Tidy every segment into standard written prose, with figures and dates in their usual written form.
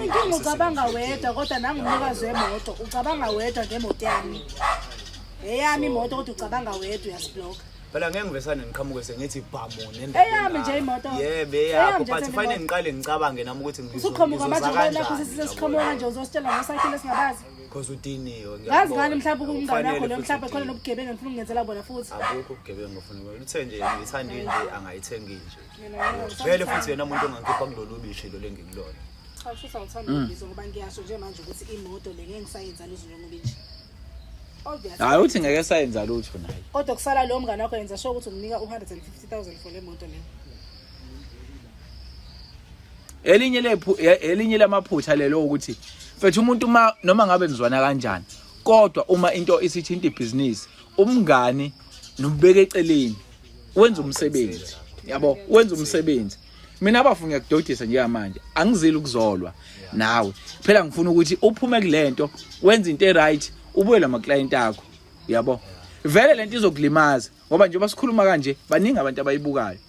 Inkinga ucabanga wedwa kodwa nangumnikazi wemoto ucabanga wedwa ngemoto yami. Eyami imoto kodwa ucabanga wedwa uyasiblock. Phela ngeke ngivesane ngiqhamuke sengithi bhamu nendaba. Eyami nje imoto. Yebo Eyami eyakho nje but themba fanele imoto. ngiqale ngicabange nami ukuthi Usuqhamuka manje ngizoza ngoba nakho kanjani. sesiqhamuka kanje uzositshela ngosakhile esingabazi. Because udiniwe Ngazi ngani mhlawumbe umngane wakho Kufanele lo futhi mhlawumbe khona udiniwe. nobugebengu ngifuna ukungenzela bona futhi. Abukho ubugebengu ofuna ukwenza. Uthe nje ngithanda inje angayithengi nje. Mina ngeke Vele futhi yena umuntu ongangikhipha kulolu bishi lo lengikulona. Cha futhi awuthanda ukubizwa ngoba ngiyasho nje manje ukuthi imoto le ngeke ngisayenza lutho njengoba inje. Obviously. Hayi uthi ngeke sayenza lutho naye. Kodwa kusala lo mngane wakho yenza sure ukuthi umnika u-150,000 for le moto le. Elinye lephu elinye lamaphutha lelo ukuthi mfethu umuntu uma noma ngabe nizwana kanjani kodwa uma into isithinta ibhizinisi umngani nobeka eceleni wenza umsebenzi yabo wenza umsebenzi mina abafu ngiyakudodisa njengamanje angizili ukuzolwa nawe phela ngifuna ukuthi uphume kulento wenze into eright ubuye lama client akho yabo vele lento izokulimaza ngoba njengoba sikhuluma kanje baningi abantu abayibukayo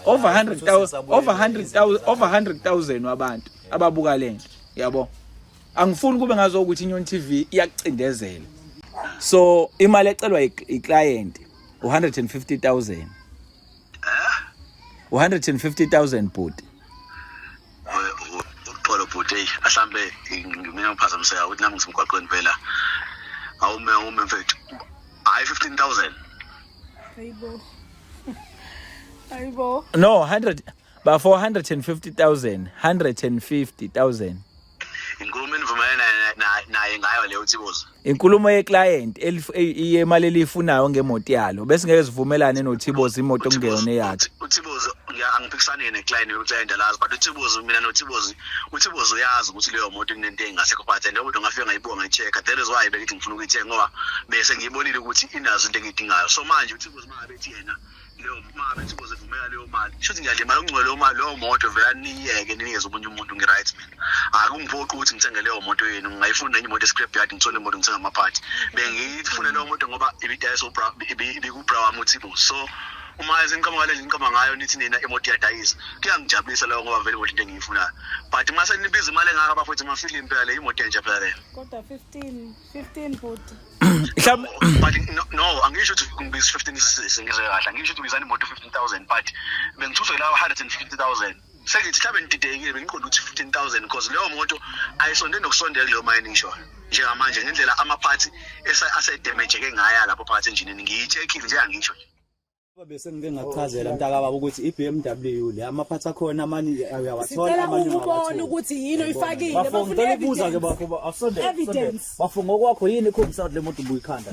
over 100,000 over 100,000 over 100,000 wabantu ababuka lento yabo angifuni kube ngazo ukuthi iNyoni TV iyakucindezela so imali ecelwa i-client u-150,000 u-150,000 bhuti. Uxolo bhuti, eyi ahlambe mina ngiphazamiseka ukuthi nami ngisemgwaqweni phela. Awume awume mfethu. Hayi 15,000. Hayibo. Hayibo. No 100 ba 450,000 150,000. Inkulumo enivumelene naye ngayo leyo Thibozi. Inkulumo yeclient yemali eliyifunayo ngemoto yalo bese ngeke sivumelane noThibozi imoto kungeyona eyakhe. UThibozi angiphikisani neclient uclient alazi but uThibozi mina noThibozi uThibozi uyazi ukuthi leyo moto inento engasekho phakathi and leyo moto ngafika ngayibuka ngayi-check-a that is why bengithi ngifuna ukuyithenga ngoba bese ngiyibonile ukuthi inazo into engiyidingayo so manje uThibozi mangabe ethi yena leyo uma bethi kuzivumela leyo mali shuthi ngiyalimala ukungcwele leyo mali leyo moto vele niyeke ninikeze omunye umuntu ngi-right mina akungiphoqi ukuthi ngithenge leyo moto yenu ngingayifuni nenye imoto e-scrap yard ngithole imoto ngithenga amaphathi bengiyifune leyo moto ngoba ibidayisa ibikubra wami uthibo so uma seniqhamuka le niqhamuka ngayo nithi nina imoto iyadayisa kuyangijabulisa leyo ngoba vele imoto into engiyifunayo but uma senibiza imali engaka bafowethu amafilimu phela le imoto entsha phela leyo Kodwa 15 15 bhuti. Mhlawumbe but no, no angisho ukuthi ngibiza 15 sengizwe kahle angisho ukuthi ngibizana imoto 15000 but bengithuswe lawa 150000 sengithi mhlawumbe ngididekile bengiqonda ukuthi 15000 because leyo moto ayisonde nokusondela kuleyo mayini ngisho njengamanje ngendlela amaphathi asedamageke ngaya lapho phakathi enjinini ngiyi-check-ile nje angisho nje Bese ngike ngachazela mntakababa ukuthi i-BMW le amaphathi akhona amanye uyawathola Sicela amanye ukubona ungawatholi. ukuthi yini oyifakile. Bafo Bafuna ngicela ukubuza ke evidence. bafo asondele Evidence. bafo ngokwakho yini ekhombisa ukuthi le moto ubuyikhanda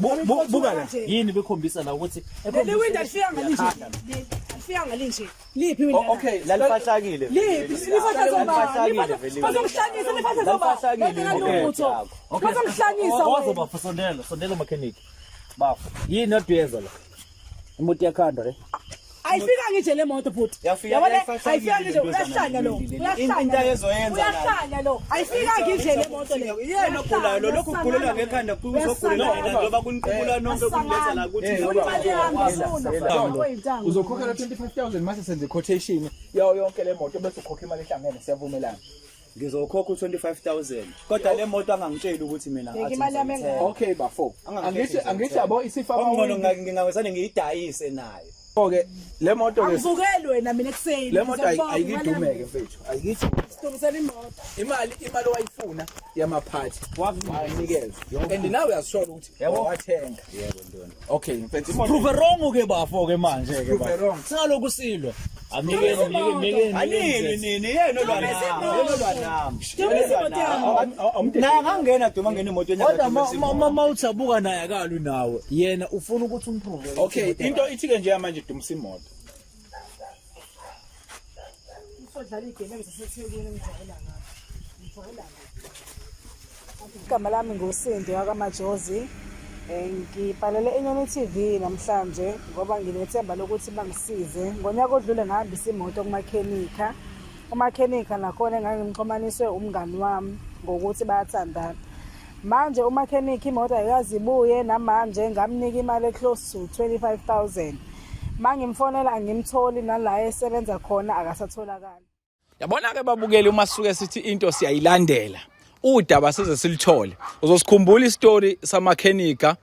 buka la. Yini bekhombisa la ukuthi Leli window alifika ngalinje. Leli alifika ngalinje. Liphi window? Oh, okay Lalifahlakile. Liphi? Lifahlazo ba? Lalifahlakile vele. Bazokuhlanyisa lifahlazo ba? Lalifahlakile Lutho. lutho. Bazokuhlanyisa wazo wena. bafo sondela sondela mechanic bafo yini oduyenza la imoto iyakhanda le Ayifika nje le moto bhuti. Yafika Yabona yayifahlakile ayifika nje le ntozana uyahlanya lo. le. Uyahlanya. Into ayezoyenza la. Uyahlanya lo. Ayifika nje le moto le. Yena ogulayo lo lokhu ugulela ngekhanda kuzogulela yena njengoba kuniqubula nonke kuniletha la kuthi Ufuna imali yami ufuna. Uzokhokhela 25000 mase senze quotation yawo yonke le moto bese ukhokha imali ehlangene siyavumelana. Ngizokhokha u-25000 kodwa le moto angangitsheli ukuthi mina Bheka athi imali yami ngizoyithenga. engaka. Okay bafo. Angangitsheli Angithi angithi yabo isifa Okungcono ngingawesane ngiyidayise nayo. ke le moto ke Angivukeli wena mina ekuseni. le moto Ngizokubonga, ayikidumeke mfethu. Ayikithi Silungisela imoto. imali owayifuna yamaphathi wanikezwa. And nawe uyazishola ukuthi wathenga. Yebo ntoni. Okay mfethu imoto prove wrong ke bafo ke manje ke Prove bafo wrong. singalokhu silwa amnikeni mnikeni Anini nini yena olwa nami. Yena olwa nami. Dumisa imoto yami. Naye angangena duma ngena emotweni kodwa ma uthabuka naye akalwi nawe yena ufuna ukuthi umprove Okay into ithi ke nje manje dumisa imoto. Usodlala igame zaseThekwini ngijwayela ngayo. Ngijwayela ngayo. Igama lami nguSindi wakwaMajozi. Ngibhalele iNyoni TV namhlanje ngoba nginethemba lokuthi bangisize. Ngonyaka odlule ngahambisa imoto kumakhenikha. Umakhenikha nakhona engangimxhumaniswe umngani wami ngokuthi bayathandana. Manje umakhenikha imoto ayikaze ibuye namanje ngamnika imali e-close to 25,000. Mangimfonela angimtholi nala esebenza khona akasatholakali. Yabona ke babukeli uma sisuke sithi into siyayilandela udaba size silithole. Uzosikhumbula istory samakhenika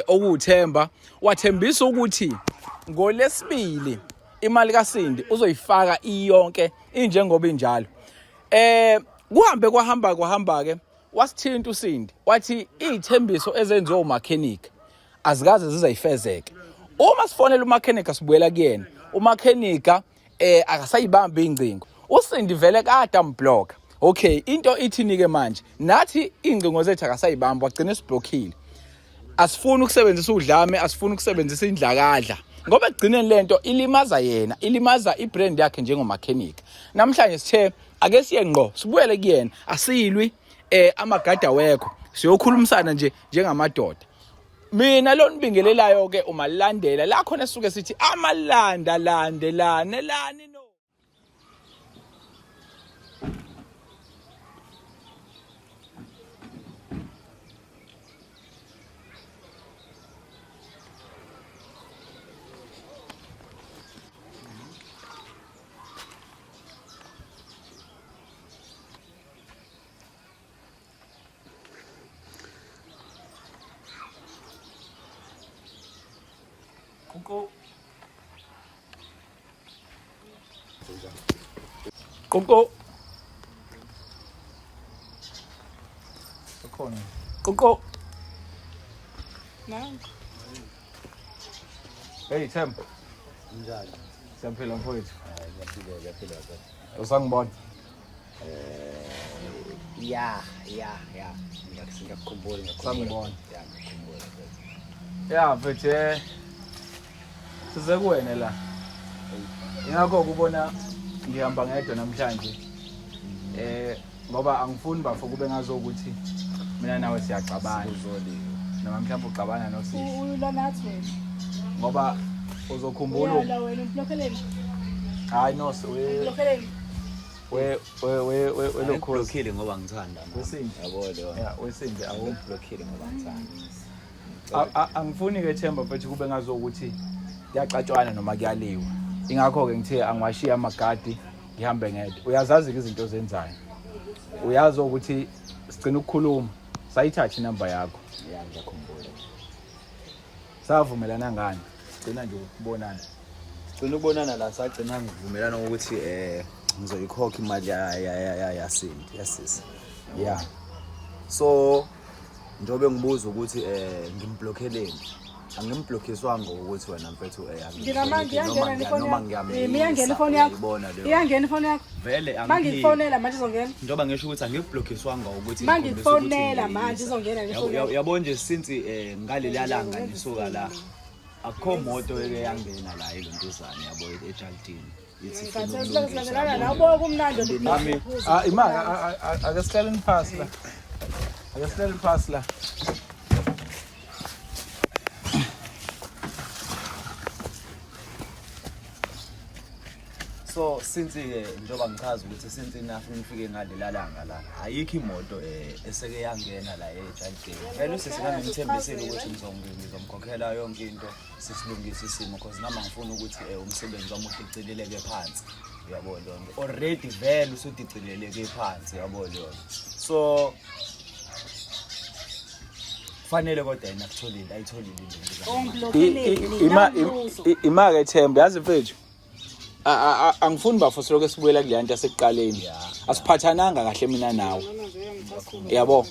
okuwuThemba wathembisa ukuthi ngolesibili imali kaSindi uzoyifaka iyonke injengoba injalo. Kuhambe kwahamba kwahamba ke wasithinta uSindi wathi izithembiso ezenziwe umakhenika azikaze zizayifezeke. Uma sifonela umakhenika sibuyela kuyena. Umakhenika akasayibambi ingcingo. uSindi vele kade amblock. Okay, into ithini ke manje? Nathi ingcingo zethu akasayibambi wagcina siblockile. Asifuni ukusebenzisa udlame, asifuni ukusebenzisa indlakadla. Ngoba ekugcineni lento ilimaza yena, ilimaza ibrand yakhe njengomakhenika. Namhlanje sithe ake siye ngqo, sibuyele kuyena, asilwi amagada wekho. Siyokhulumisana nje njengamadoda. Mina lo nibingelelayo ke umalandela la khona esuke sithi amalanda landelane lani no. Qoqo. Qoqo. Khona. Qoqo. Nangu. Hey Themba. Njani? Siyaphila mfowethu. Ngiyaphila, ngiyaphila mfowethu. Usangibona? Ya, ya, ya. Ngiyakukhumbula, ngiyakukhumbula. Sangibona. Ya, ngiyakukhumbula mfowethu. Ya mfethu size kuwena la. Ingakho kubona ngihamba ngedwa namhlanje. Ngoba angifuni bafo kube ngazo ukuthi mina nawe siyaxabana. Noma mhlawumbe uxabana nosisi. Uyula nathi wena. Ngoba uzokhumbula. Uyala wena umblockeleni. Hayi no we Umblockeleni. we we we we we lokhozi. Angiblockile ngoba ngithanda nami. Wesindi. Yabo leyo. Ya wesindi awu. Angiblockile ngoba ngithanda. Angifuni ke Themba mfethu kube ngazo ukuthi kuyaxatshwana noma kuyaliwa. Ingakho ke ngithe angiwashiya amagadi ngihambe ngedwa. Uyazazi ke izinto ozenzayo. Uyazi ukuthi sigcina ukukhuluma sayithatha inamba yakho. Ya, ngiyakhumbula. Savumelana ngani? Sigcina nje ukubonana. Sigcina ukubonana la sagcina ngivumelana ukuthi ngizoyikhokha imali yaSindi, yasisi. Yeah. So njengoba ngibuza ukuthi ngimblockeleni. Angimblochiswanga ukuthi wena mfethu Nginamanje iyangena noma ifoni yakho. ngiyameyisa, Iyangena ifoni yakho. uyayibona leyo. Iyangena ifoni yakho. Vele angiphiki. Mangikufonela manje izongena. Njengoba ngisho ukuthi angikublochiswanga ukuthi Mangikufonela manje izongena le ifoni yakho. Yabo nje since ngaleliya langa nisuka la akukho moto eke yangena la elontuzane yabo eJaldini. Ithi ifuna Ngathi ukulungisa, silandelana yabo. nawe bonke umnandi Nami Imali ake sihlaleni phasi la. Ake sihlaleni phasi la. So since ke njengoba ngichaza ukuthi since nafi ngifike ngalela langa la ayikho imoto eseke yangena la eJaldini. Vele usisi nami ngithembisile ukuthi ngizomkhokhela yonke into sisilungise isimo because nami angifuni ukuthi umsebenzi wami udicileleke phansi. Uyabo leyo nto. Already vele usudicileleke phansi uyabo leyo nto. So fanele kodwa yena akutholile ayitholile into. Ungiblokeleni. Ima ke Themba yazi mfethu. Angifuni bafo silokho esibuyela kuleya nto yasekuqaleni. Asiphathananga kahle mina nawe. Yabo.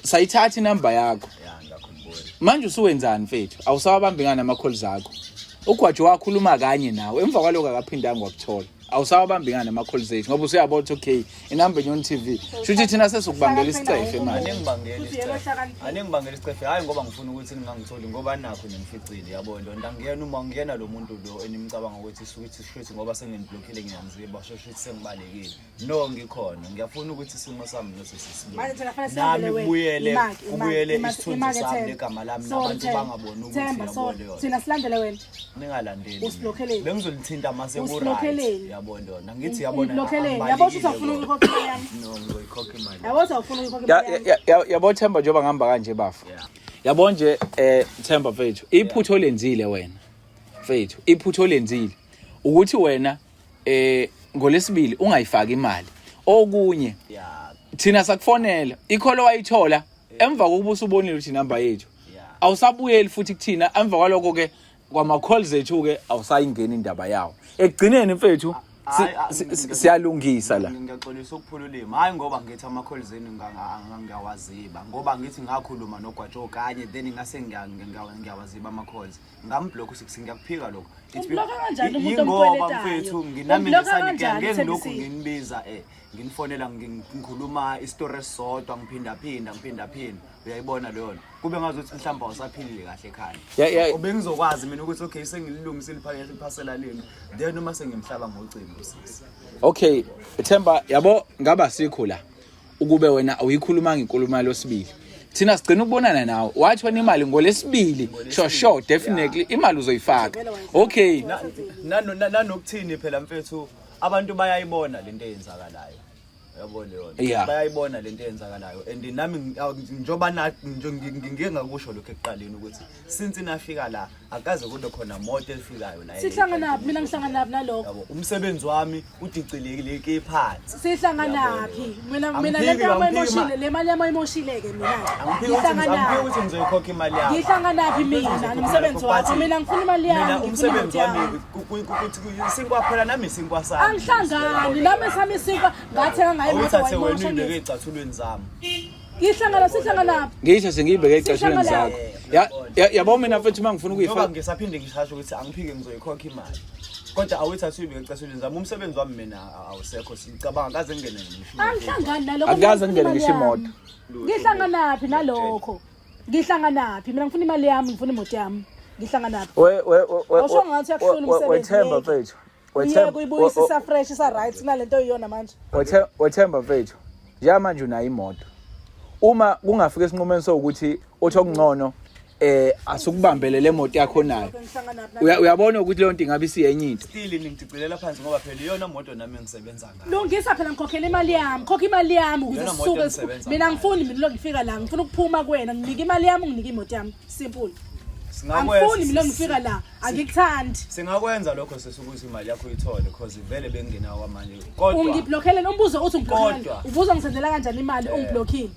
Sayithatha inamba yakho. Ya ngiyakhumbula. Manje usuwenzani mfethu? Awusawabambi ngani ama-calls akho? Ugwajo wakhuluma kanye nawe emva kwaloko akaphindanga wakuthola. Awusawabambi ngani ama-calls ethu ngoba usuyabona ukuthi okay inamba eNyoni TV. Shuthi thina sesukubangela isicefe manje. Aningibangeli Futhi yena isicefe. ohlakaniphile. Aningibangeli isicefe hayi ngoba ngifuna ukuthi ningangitholi ngoba nakho ninificile yabo nto. Angiyena uma ngiyena lo muntu lo enimcabanga ukuthi sukuthi shuthi ngoba senginiblockile ngiyanziba shuthi sengibalekile. No ngikhona ngiyafuna ukuthi isimo sami nosisi Manje thina fanele nami sihambele wena. kubuyele Imaki, imaki, kubuyele imaki, isithunzi imaki, sami Themba. negama lami Sorry, nabantu Themba. bangaboni ukuthi Themba, yabo sorry. leyo nto. Thina silandele wena. Ningalandeli. Usiblockeleni. Bengizolithinta mase ku right. Usiblockeleni. Yabo ndona. Ngithi yabona. Ungiblockeleni. Yabo ukuthi awufuna ukuyikhokha imali yami. No ngizoyikhokha imali. Yabo ukuthi awufuna ukuyikhokha imali yami. Yabo Themba njengoba ngihamba kanje bafo. Yeah. Yabo nje Themba mfethu iphutho olenzile wena. Mfethu iphutho olenzile ukuthi wena ngolesibili ungayifaki imali. Okunye Yeah. thina sakufonela ikholo wayithola emva kokuba usubonile ukuthi inamba yethu Yeah. awusabuyeli futhi kuthina emva kwalokho ke kwama calls ethu ke awusayingeni indaba yawo ekugcineni mfethu si- Hayi, ah, si- si- siyalungisa la Ngiyaxolisa ukuphula ulimi. Hayi ngoba ngithi ama-calls enu ngiyawaziba. Ngoba ngithi ngakhuluma nogwajo kanye then ngase ngiyawaziba ama-calls. Ngamblock usisi ngiyakuphika lokho. It's Umblocka kanjani umuntu Yingoba omkweletayo? mfethu nginami Umblocka ngisani kanjani, ngeke ngilokhu Thembisile? nginibiza nginifonela ngikhuluma isitori esisodwa ngiphindaphinda ngiphindaphinda. Uyayibona leyo nto. Kube ngazuthi mhlawumbe awusaphilile kahle ekhanda. Yeah. Ubengizokwazi mina ukuthi okay sengililungisile iphasela lenu. Then uma sengimhlaba ngocingo sisi. Okay, Themba yabo ngaba sikho la ukube wena awuyikhulumanga inkulumo yalosibili. Thina sigcina ukubonana nawe. Wathi wena imali ngolesibili. Sure sure definitely imali uzoyifaka. Okay. Nanokuthini phela mfethu abantu bayayibona lento eyenzakalayo. Yabo leyo nto. Yeah. Bayayibona lento eyenzakalayo and nami njengoba ngike ngakusho lokho ekuqaleni ukuthi since nafika la akaze kube khona moto efikayo la. Sihlanganaphi? Mina ngihlanganaphi nalokho? Yabo umsebenzi wami udicilekile phansi. Sihlanganaphi? Mina Angiphiki, lento yami angiphiki ayimoshile, le mali yami ayimoshile-ke mina. Angiphiki ukuthi angiphiki Ngihlanganaphi? ukuthi ngizoyikhokha imali yakho. Ngihlanganaphi mina nomsebenzi wakho? Mina ngifuna imali yami, Mina ngifuna umsebenzi imoto wami yami. isinkwa phela nami isinkwa sami. Angihlangani nami esami isinkwa ngathenga ngayo imoto Awuthathe wena wayimosha uyibeke ngithi. ey'cathulweni zami. Ngihlangana sihlanganaphi? Ngisho sengiyibeke ecathulweni Sihlangana- zakho. Yabo mina mfethu uma ngifuna Njengoba ukuyifaka ngisaphinde ngisasho ukuthi angiphike ngizoyikhokha imali. Kodwa awuyithathe uyibeke ecathulweni zami. Umsebenzi wami mina awusekho. Sicabanga kaze ngingene ngisho. Angihlangani nalokho. Akukaze mina ngingene ngifuna ngisho imali imoto. yami. Ngihlanganaphi nalokho? Ngihlanganaphi? Mina ngifuna imali yami, ngifuna imoto yami. Ngihlanganaphi? We we we Awusho ngathi uyakuhlula umsebenzi, Wethemba yeke. mfethu. Uyeke uyibuyise isa fresh isa right kunalento oyiyona manje. Wethemba mfethu. Njengamanje unayo imoto. Uma kungafika esinqumeni sokuthi uthi okungcono asukubambele le moto yakho nayo. Ngihlanganaphi nalokho? Uyabona ukuthi leyo nto ingabe isiyenye into. Still ningidicilela phansi ngoba phela iyona moto nami engisebenza ngayo. Lungisa phela ngikhokhela imali yami, khokha imali yami ukuze Iyona moto sisuke. engisebenza Mina ngayo. ngifuni mina lokhu ngifika la, ngifuna ukuphuma kuwena, nginike imali yami, unginike imoto yami. Simple. Singakwenza- Angifuni mina ngifika la, angikuthandi. Singakwenza lokho sesikuthi imali yakho uyithole because vele bengenawo manje. Kodwa Ungiblockele umbuzo uthi ungiblockele. Kodwa. Ubuza ngisendela kanjani imali ungiblockile.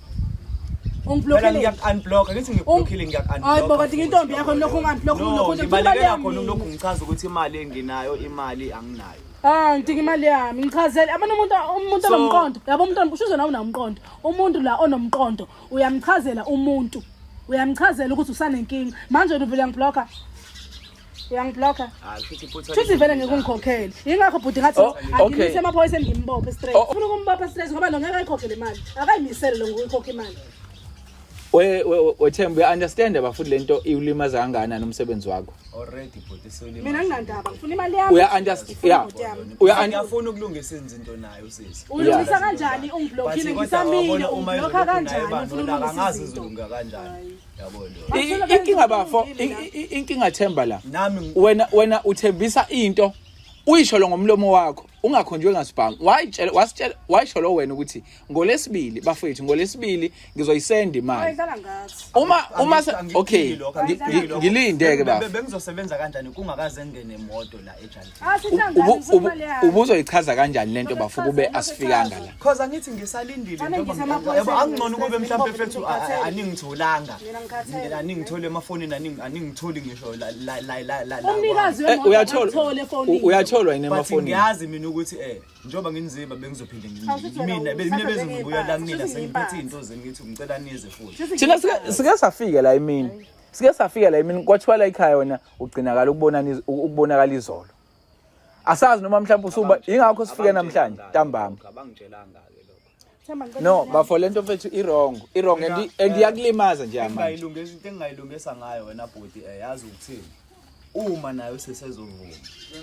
Phela Ungiblockele. ngiyaku-unblock ngithi ngikublockile ngiyaku-unblock. Hayi bo, kanti ngintombi yakho nilokhu ungi-unblock, No, nilokhu nje ngibalekela imali yami khona mina. ulokhu ngichaza ukuthi imali enginayo imali anginayo. Ah, ngidinga imali yami. Ngichazele. Abona umuntu onomqondo. Yabo umuntu ushuze nawe unomqondo. Umuntu la onomqondo uyamchazela umuntu. Uyamchazela ukuthi usanenkinga. Manje wena uvele uyangiblocka. Uyangiblocka. Hayi futhi iphutha. Shuthi vele ngeke ungikhokhele. Yingakho bhuti ngathi Oh, okay. angimise emaphoyiseni ngimbophe straight. Oh. Ufuna ukumbopha straight ngoba lo ngeke ayikhokhele imali. Akayimisele lo ngokuyikhokha imali. We Themba uya understand bafuthi lento iwulimaza kangakanani umsebenzi wakho. Already bhuti sewulimaza. Mina nginandaba, ngifuna imali yami. Uya understand ngifuna yeah. imoto yami. Uya Ngiyafuna ukulungisa izinto naye usisi. Ulungisa kanjani ungiblockile But kodwa ngisamile wabona uma ungiblocka ezolokhu naye kanjani eba ufuna nolaka, ukulungisa angazi izinto. izolunga kanjani. Yabo leyo. Inkinga bafo inkinga Themba la. Nami Wena uthembisa into uyisho lo ngomlomo wakho ungakhonjwe ngasibhamu. Wayitshela wasitshela wayisho lo wena ukuthi ngolesibili bafethu ngolesibili ngizoyisenda imali. Wayidlala ngathi. Uma Angikuphiki okay lokho, angikuphiki lokho. ngilinde ke bafo. Bengizosebenza kanjani kungakaze ngene moto la eJardini. Asihlangani ngifuna imali yami. Ubuzoyichaza kanjani lento bafo kube asifikanga la? Cause angithi ngisalindile Ame njengoba ngise emaphoyiseni, yabo angcono kube mhlawumbe ngiphethe mfethu ngikhathele. aningitholanga. Mina ngikhathele. Aningitholi emafonini aningitholi ngisho la la la la la. la- Umnikazi Eh, wemoto uyathola akakutholi efonini. uyatholwa yini But emafonini? ngiyazi mina ukuthi njengoba nginzima bengizophinde Awusithi wena mina uthatha mina bezingibuya la njengey'mpahla, kumina shuthi sengiphethe ngiy'impahla. izinto zenu ngithi ngicela nize futhi. Thina sike safika la emini. Sike safika la emini kwathiwa la ekhaya wena ugcinakala ukubonana ukubonakala izolo. Asazi noma mhlawumbe usuba ingakho sifike namhlanje ntambama. Abangitshelanga ke lokho. Themba, ngicela No, imali yami. bafo lento mfethu i wrong, i wrong and iyakulimaza nje manje. Engingayilungisa into engingayilungisa ngayo wena bhuti yazi ukuthini? Uma nayo sesezovuma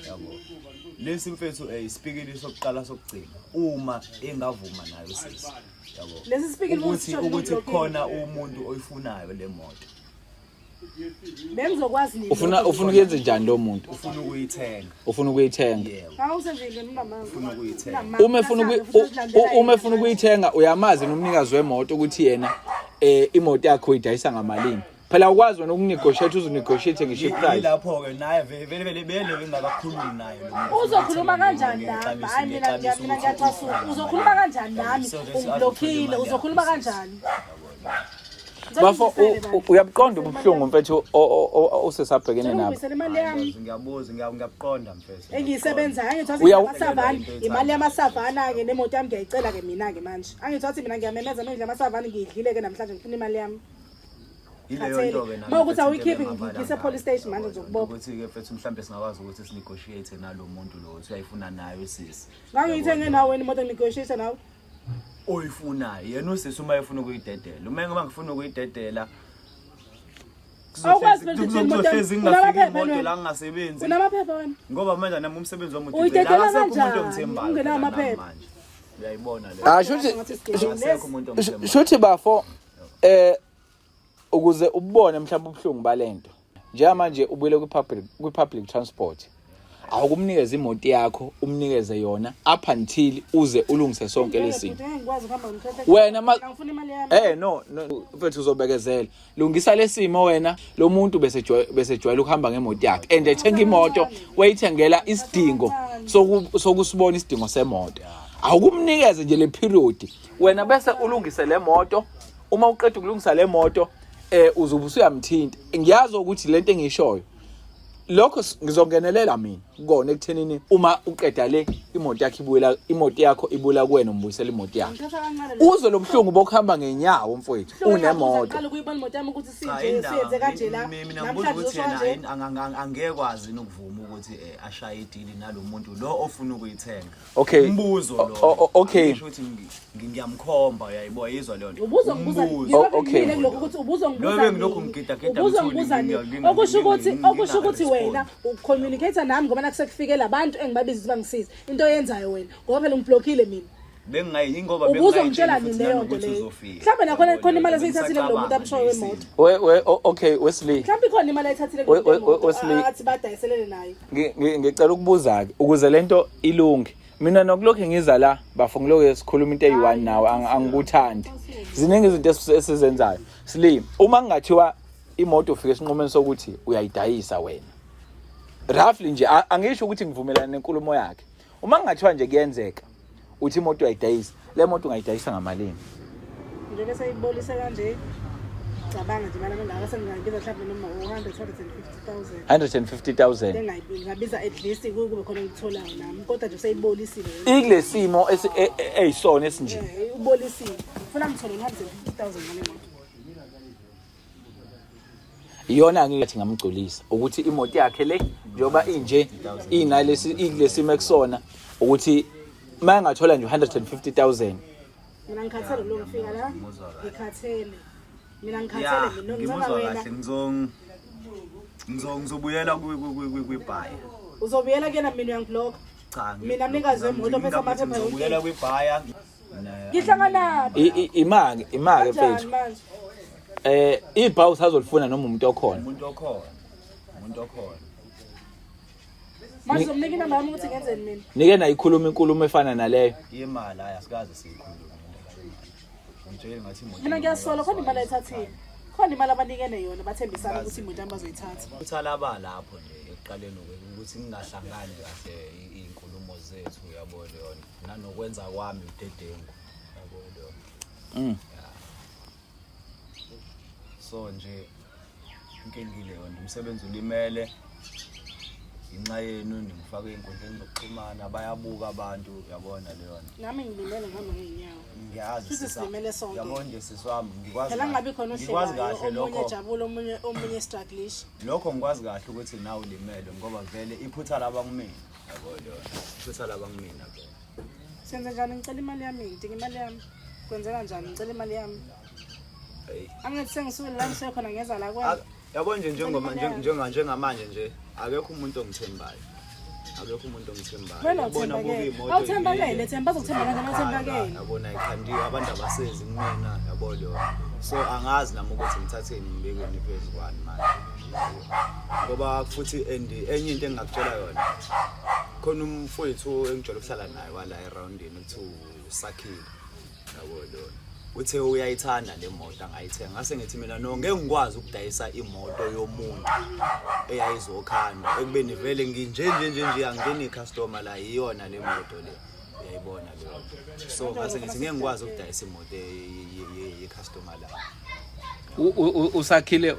yabo. Lesi mfethu isipikili sokuqala sokugcina uma engavuma nayo sisi yabo. Lesi sipikili ukuthi usisho ukuthi nje khona umuntu oyifunayo le moto Bengizokwazi nini? Ufuna ukuyenza njani lo muntu? ufuna ukuyithenga. Ufuna ukuyithenga. Yebo. Awusenzile mina Ufuna ukuyithenga. Uma efuna ukuyithenga uyamazi nomnikazi wemoto ukuthi yena imoto yakhe uyidayisa ngamalini. Phela awukwazi wena ukunegotiate uzunegotiate ngisho iprice. Yilapho-ke naye vele vele vele bele bengakakhulumi naye lo muntu. Uzokhuluma kanjani nami? Hayi mina mina ngiyacasuka. Uzokhuluma kanjani nami? Ungiblockile, uzokhuluma kanjani? Bafo uyabuqonda ubuhlungu mfethu osesabhekene nabo. Ngibuyisele imali yami. Ngiyabuza ngiyabuqonda mfethu. Engiyisebenzayo angithi amasavana, imali yamasavana ke nemoto yami ngiyayicela ke mina ke manje. Angithi wathi mina ngiyamemeza manje amasavana ngiyidlile ke namhlanje ngifuna imali yami. Yileyo nto ke nami. Uma ukuthi awuyikhiphi ngikise police station manje ngizokubopha. Ukuthi ke mfethu mhlambe singakwazi ukuthi sinegotiate nalo muntu lo uthi uyayifuna nayo sisi. Ngangiyithenge nawe wena imoto nginegotiate nawe. Oyifunayo yena usisi uma efuna ukuyidedela. Uma ngoba ngifuna ukuyidedela Awukwazi phela ukuthi imoto kuzohlezi ngingafiki imoto la ngingasebenzi. Unamaphepha wena. Ngoba manje nami umsebenzi wami udedela akasekho umuntu kanjani? ongithembayo. Ungenawo amaphepha. manje. Uyayibona le. Ah shuthi Akasekho umuntu ongithembayo. shuthi bafo ukuze ubone mhlawumbe ubuhlungu balento. Njengamanje ubuyele kwi public kwi public transport. Awukumnikeza imoto yakho umnikeze yona up until uze ulungise sonke lesimo. Ngikwazi ukuhamba ngimthathe. Wena ma Ngifuna imali yami. No no mfethu uzobekezela. Lungisa lesimo wena lo muntu bese bese jwayela ukuhamba ngemoto yakhe and ethenga imoto wayithengela isidingo sokusibona isidingo semoto. Awukumnikeze nje le period wena bese ulungise le moto uma uqeda ukulungisa le moto uzobe usuyamthinta. Ngiyazi ukuthi lento engishoyo lokho ngizongenelela mina kona ekuthenini uma uqeda le imoto yakho ibuyela imoto yakho ibuyela kuwena umbuyisela imoto yakhe. Ngithatha kancane lo. Uzwe lomhlungu bokuhamba ngenyawo mfowethu unemoto. Qala ukuyibona imoto yami ukuthi Cha, sinje indaba, siyenze kanje la. mina ngibuza Namhlanje ukuthi usho yena kanje. angekwazi yini ukuvuma ukuthi ashaye idili nalo muntu lo ofuna ukuyithenga. Okay. Umbuzo lo. Okay. Ngisho ukuthi ngiyamkhomba uyayibo yizwa leyo nto. Ubuzongibuza Umbuzo. Oh, okay. ngilokhu kulokhu ukuthi ubuzongibuza Lo bengilokhu nini? ngigidagida Ubuzongibuza ngithule, nini? nginga- Okusho ukuthi okusho ukuthi nginga-respond. wena ucommunicate nami ngoba nakuse kufike labantu engibabiza ukuthi bangisize. Into oyenzayo wena ngoba phela ungiblockile mina. Bengingayi ingoba Ubuzongitshela nini futhi leyo nto nanokuthi leyo? uzofika. Mhlawumbe nakhona Yabo khona imali leyo nto. esiyithathile kulo muntu Bengisacabanga amshoyo nje wemoto. isimo. We we okay Wesley. Mhlawumbe ikhona imali ayithathile kulo muntu wemoto Wesley. athi badayiselele naye. Ngicela ukubuza ke ukuze lento ilunge. Mina nokulokhu ngiza la bafo ngilokhu sikhuluma into eyi-one nawe angikuthandi. Ziningi izinto esizenzayo. Slim, uma kungathiwa imoto ufike esinqumeni sokuthi uyayidayisa wena. Roughly nje angisho ukuthi ngivumelana nenkulumo yakhe. Uma kungathiwa nje kuyenzeka uthi imoto uyayidayisa, le moto ungayidayisa ngamalini? Njengoba seyibolise kanje cabanga nje imali engaka sengingabiza mhlawumbe noma u-100 150,000. 150,000. Engayibiza at least kube khona engikutholayo nami kodwa nje seyibolisile yona. Ikulesimo eyisona esinje. Ubolisile. Ufuna ngithole 150,000 ngale moto. Iyona ngithi ngamgculisa ukuthi imoto yakhe le njengoba inje inalesi ikulesimo ekusona ukuthi mayengathola nje 150,000. Mina ngikhathele lo ngifika la. Ngikhathele. Mina ngikhathele Ya, mina ngicela ngimuzwa wena. kahle ngizobuyela kwibhaya. Uzobuyela kuyena mina uyangiblock. Cha, Mina mnikazi wemoto phethe amaphepha yonke. ngizobuyela kwibhaya. Ngihlanganaphi? Imake imake Kanjani mfethu. manje? Ibhawu usazolifuna noma umuntu okhona. Umuntu okhona. Umuntu okhona. Manje uzomnika inamba yami ukuthi ngenzeni mina? Nike nayikhuluma inkulumo efana naleyo. Imali hayi asikaze siyikhulume. Ngitshele ngathi imoto. Mina ngiyasola khona imali ayithathile. Khona imali abanikene yona bathembisana ukuthi imoto yami bazoyithatha. Uthala lapho nje ekuqaleni ukuthi ngingahlangani kahle izinkulumo zethu uyabo leyo nto. Nanokwenza kwami udedengu yabo leyo nto. So nje inkinga leyo nto umsebenzi ulimele inxa yenu ningifake ey'nkundleni zokuxhumana bayabuka abantu uyabona leyo nto. Nami ngilimele ngihamba ngey'nyawo. Ngiyazi Futhi sisi silimele sonke. Yabona nje sisi wami ngikwazi Phela kahle- kungabi khona ngikwazi ohlekayo kahle omunye lokho ejabule omunye omunye struggleish. lokho ngikwazi kahle ukuthi nawe ulimele ngoba vele iphutha laba kumina yabo leyo nto. Iphutha laba kumina vele. Senze njani ngicela imali yami ngidinga imali yami. Kwenzeka njani ngicela imali yami. Hey. Angithi sengisuke la ngisuke khona ngeza la kwena. Yabo nje njengoba njengamanje nje akekho umuntu ongithembayo. Akekho umuntu ongithembayo. Wena Yabona buka uthembakele. imoto Awuthembakele, imile. Themba bazokuthemba kanjani awuthembakele. Yabona ikhandiwe abantu abasezi kumina yabo leyo. So angazi nami ukuthi ngithatheni ngibekeni phezu kwani manje. Ngoba futhi and enye into engingakutshela yona. Khona umfowethu engijwayele ukuhlala naye wala eroundini kuthiwa uSakhile. Yabo leyo. Uthe uyayithanda le moto angayithenga. Ngase ngithi mina no ngeke ngikwazi ukudayisa imoto yomuntu eyayizokhandwa ekubeni vele nginje nje nje nje angeni customer la iyona le moto le. Uyayibona leyo nto. So ngase ngithi ngeke ngikwazi ukudayisa imoto ye customer la. Usakhile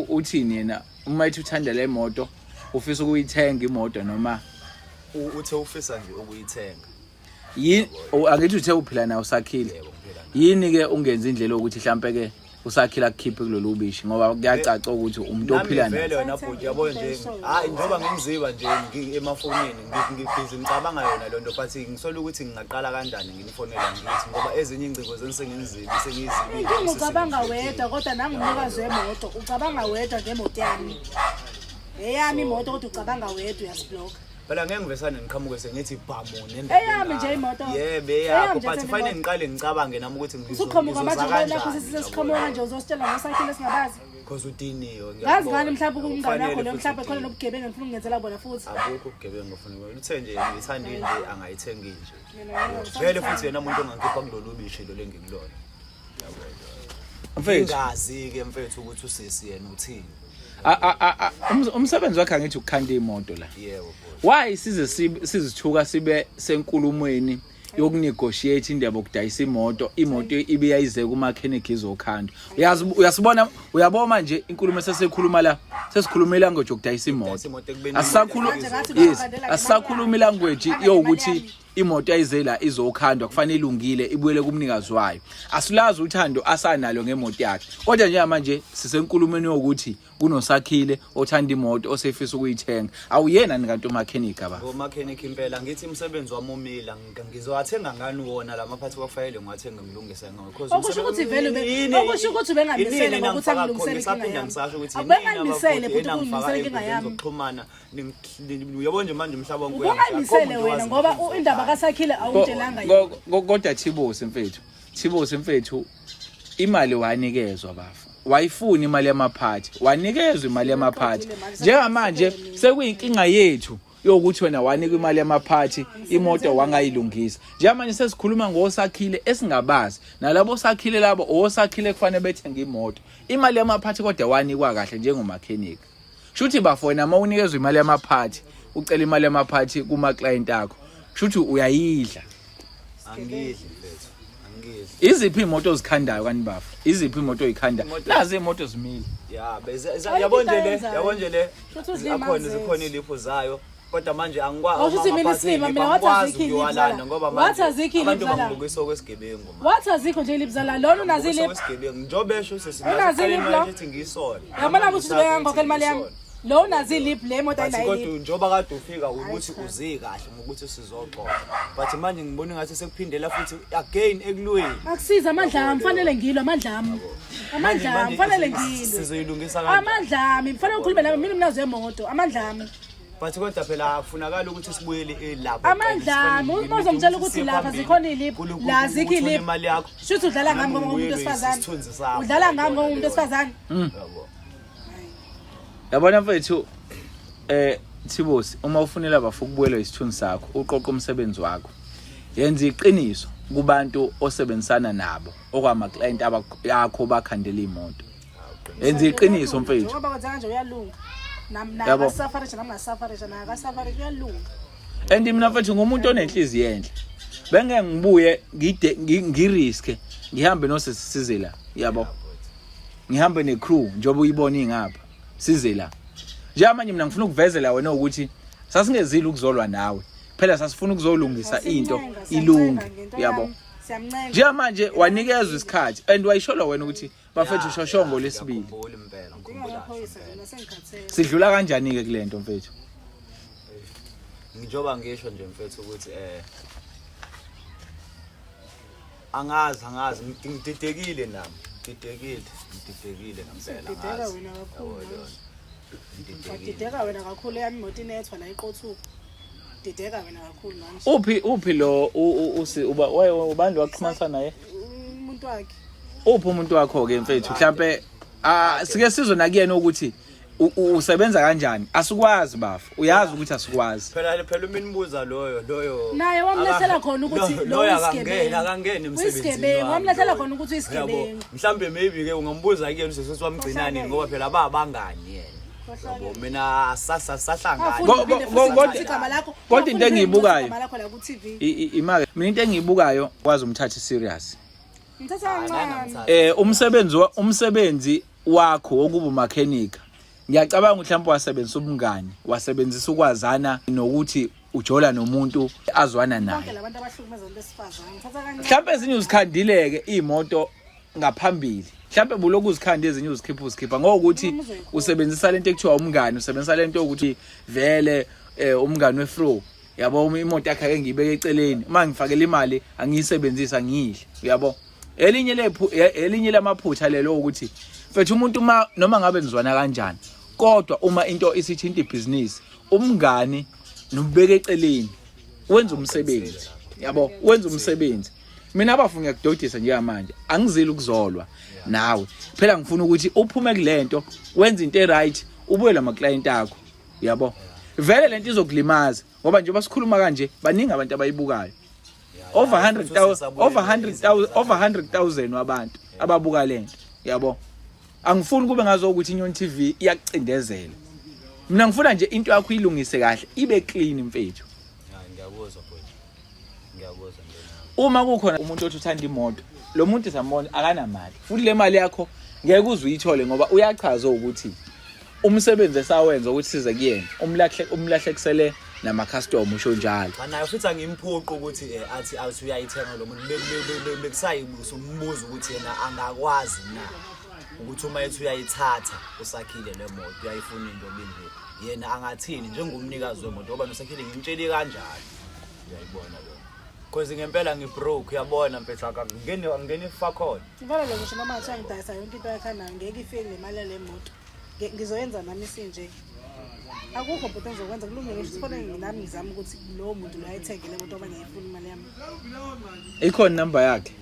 uthini yena uma ethi uthanda le moto ufisa ukuyithenga imoto noma Uthe ufisa nje ukuyithenga. Yini angithi uthe uphila naye usakhile. Yebo ngiphila naye. Yini ke ungenza indlela yokuthi mhlambe ke usakhile akukhiphe kulolu bishi ngoba kuyacaca ukuthi umuntu Nami ophila naye. vele wena bhuti yabo nje hayi njengoba ngimziba nje emafonini ngibhizi ngicabanga yona lento but ngisola ukuthi ngingaqala kanjani nginifonela ngithi ngoba ezinye ingcingo zengisengizibi sengiyizibile Inkinga ucabanga wedwa kodwa nangumnikazi wemoto ucabanga wedwa ngemoto yami. Eyami imoto kodwa ucabanga wedwa uyasiblock. Phela ngeke ngivesane ngiqhamuke sengithi bhamu nendaba. Eyami nje imoto. Yebo Eyami eyakho nje but themba fanele imoto. ngiqale ngicabange nami ukuthi Usuqhamuka manje ngizoza lapho kanjani. sesiqhamuka kanje uzositshela ngosakhile singabazi. Because udiniwe Ngazi ngani mhlawumbe umngane wakho lo Kufanele mhlawumbe futhi khona nobugebengu ngifuna ukungenzela bona futhi. Abukho ubugebengu ofuna ukwenza. Uthe nje ngithanda nje angayithengi nje. Mina ngeke Vele futhi yena umuntu ongangikhipha kulolu bishi lo lengikulona. Mfethu Ngingazi-ke mfethu ukuthi usisi yena uthini. Umsebenzi wakhe angithi ukukhanda imoto la. Yebo bhuti. Why size sizithuka sibe senkulumweni yokunegotiate indaba yokudayisa imoto, imoto ibe yayize kuma-mechanic izokhandwa. Uyazi uyasibona uyabona manje inkulumo esesikhuluma la sesikhuluma ilanguage yokudayisa imoto. Yokudayisa imoto ekubeni Asisakhuluma Manje ngathi yes, bakhandela ngemali asisakhuluma yami. ilanguage Bakhandela yokuthi ngemali yami. imoto ayize la izokhandwa kufanele ilungile ibuyele kumnikazi wayo. Asilazi uthando asanalo ngemoto yakhe. Kodwa njengamanje sisenkulumeni yokuthi kunosakhile othanda imoto osefisa ukuyithenga. Awuyena ni kanti umakhenika ba. Ngomakhenikhi impela ngithi umsebenzi wami umila ngizowathenga ngani wona la maphathi kwakufanele ngiwathenge ngilungise ngawo because Okusho ukuthi vele okusho ukuthi ubengangimisele ngokuthi angilungisele inkinga yami. ngisasho ukuthi Ubengangimisele futhi ukungimisela inkinga yami. zokuxhumana uyabo nje manje umhlaba wonke Ubungangimisele wena ngoba indaba kaSakhile awungitshelanga yona. Kodwa Thibosi mfethu, Thibosi mfethu imali wanikezwa bafo. Wayifuna imali yamaphathi, wanikezwa imali yamaphathi. Njengamanje sekuyinkinga yethu yokuthi wena wanikwa imali yamaphathi imoto wangayilungisa. Njengamanje sesikhuluma ngosakhile esingabazi. Nalabo sakhile labo osakhile kufanele bethenge imoto. Imali yamaphathi kodwa wanikwa kahle njengomakhenika. Shuthi bafo wena uma unikezwa imali yamaphathi, ucela imali yamaphathi kuma client akho. Shuthi uyayidla. Angidli mfethu, angidli. Iziphi imoto ozikhandayo kanti bafo? Iziphi imoto oyikhandayo? Nazi imoto zimile. Ya, beze yabo nje le, yabo nje le. Shuthi udla Akhona imali zikhona zethu. iliphu zayo. Kodwa manje angikwazi Awusho ukuthi mina isilima, mina wathi azikho iliphu zala. ngoba Wathi manje azikho iliphu abantu zala. bangibukisa okwesigebengu manje. Wathi azikho nje iliphu zala. Lona unazo Bangibukisa iliphu. okwesigebengu. Njengoba esho sisi Unazo iliphu lo? ethi ngiyisona. Yabona ukuthi ubengangikhokhela imali yami. Lo unazo iliphu le moto But ayinayo kodwa iliphu. njengoba kade ufika ukuthi uze kahle ngokuthi sizoxoxa. But manje ngibona ngathi sekuphindela futhi again ekulweni. Akusiza amandla ami fanele ngilwe amandla ami. Amandla ami fanele ngilwe. Sizoyilungisa kanjani? Amandla ami fanele ukhulume nami mina mnazo yemoto amandla ami. But kodwa phela akufunakala ukuthi sibuyele elapho. Amandla ami uma uzongitshela ukuthi lapha zikhona iliphu la azikho iliphu. Imali yakho. Shuthi udlala ngami ngoba ngumuntu wesifazane. Udlala ngami ngoba ngumuntu wesifazane. Yabo. Yabona mfethu Thibosi uma ufunela bafo ukubuyelwa isithunzi sakho uqoqa umsebenzi wakho. Yenza iqiniso kubantu osebenzisana nabo okwama client akho bakhandela imoto. Yenza iqiniso mfethu. Njengoba kwenza kanje uyalunga. Nami Yabo. nakasafarisha nami ngasafarisha nakasafarisha uyalunga. And mina mfethu ngumuntu onenhliziyo enhle. Bengeke ngibuye ngide ngiriske ngihambe nosisi size la yabo. Ngihambe necrew njengoba uyibona ingapha size la. Njengamanje mina ngifuna ukuvezela wena ukuthi sasingezile ukuzolwa nawe. Phela sasifuna ukuzolungisa into Siyamncenga, ilunge siyamncenga ngento yabo. yami. Siyamncenga. Njengamanje wanikezwa isikhathi and wayishola wena ukuthi bafethu shoshongo lesibili. Ngiyakhumbula impela, ngikhumbula. Ngiyaphoyisa nje sengikhathele. Sidlula kanjani ke kulento mfethu? Njengoba ngisho nje mfethu ukuthi angazi angazi ngididekile nami. Ngididekile, ngididekile ngempela Dideka angazi. wena kakhulu. Yabo leyo nto. Ngididekile. Wadideka wena kakhulu eyami imoto inethwa la iqothuka. Dideka wena kakhulu manje. Uphi uphi lo usi uba ubani lo waxhumanisa naye? Umuntu wakhe. Uphi umuntu wakho ke mfethu? Mhlambe sike sizwe nakuyena ukuthi Usebenza kanjani? Asikwazi bafo, uyazi ukuthi asikwazi. Phela phela uma nibuza loyo loyo Naye wamlethela khona ukuthi lo loyo akangeni uyisigebengu. akangeni emsebenzini. Uyisigebengu, wami wamlethela loyo. khona ukuthi uyisigebengu. Yabo, Mhlambe maybe ke ungambuza kuyena usisi wamgcina nini ngoba phela babangani yena. Yabo mina sasa sahlangana. Ungafuni uphinde futhi ngithathe igama lakho. Kodwa into Ungafuni uphinde engiyibukayo- ngithathe igama lakho la ku-TV. Imake mina into engiyibukayo kwazi umthathe serious. Ngithatha kancane. Umsebenzi umsebenzi wakho wokuba umakhenika ngiyacabanga ukuthi mhlawumbe wasebenzisa ubungani, wasebenzisa ukwazana nokuthi ujola nomuntu azwana Bonke naye. labantu abahlukumeza abantu besifazane. Ngithatha kancane. Mhlawumbe ezinye uzikhandile-ke iy'moto ngaphambili, mhlawumbe bulokhu uzikhanda ezinye uzikhipha uzikhipha ngokuthi usebenzisa lento ekuthiwa umngani, usebenzisa lento yokuthi vele umngani wefro yabo, uma imoto yakhe ake ngiyibeke eceleni, uma ngifakela imali angiyisebenzisi angiyidle uyabo. Elinye elinye lamaphutha lelo ukuthi mfethu umuntu uma noma ngabe nizwana kanjani kodwa uma into isithinta ibhizinisi umngani nobeka eceleni wenza umsebenzi yabo, wenza umsebenzi. Mina abafu ngiyakudodisa njengamanje, angizili ukuzolwa nawe phela, ngifuna ukuthi uphume kulento wenze into eright, ubuye lama client akho yabo. Vele lento izokulimaza ngoba njengoba sikhuluma kanje baningi abantu abayibukayo, over 100,000, over 100,000, over 100,000 wabantu ababuka lento yabo. Angifuni kube ngazo ukuthi Inyoni TV iyakucindezela. Mina ngifuna nje into yakho ilungise kahle ibe clean mfethu. Ngiyakuzwa bhuti. Ngiyakuzwa nje. Uma kukhona umuntu othi uthanda imoto, lo muntu sambona akanamali futhi le mali yakho ngeke uze uyithole ngoba uyachaza ukuthi umsebenzi esawenza ukuthi size kuyena umlahle umlahlekisele nama-customer, usho njalo. Cha naye futhi angimphoqi ukuthi athi athi uyayithenga lo muntu. Bekusayumbuza ukuthi yena angakwazi na ukuthi uma ethi uyayithatha usakhile le moto uyayifuna into binje yena angathini njengomnikazi wemoto ngoba nosakhile ngimtshele kanjalo uyayibona lo cause ngempela ngibroke uyabona mfethu akangeni angeni fakhona. Ngibona lo ngisho noma ngathiwa ngidayisa yonke into yakhe anayo ngeke ifike le mali yale moto. Ngizoyenza nami isinje. Akukho bhuti engizokwenza kulungile ngisho kufanele nami ngizame ukuthi lowo muntu lo ayithenge le moto ngoba ngiyayifuna imali yami. Ikhona inamba yakhe?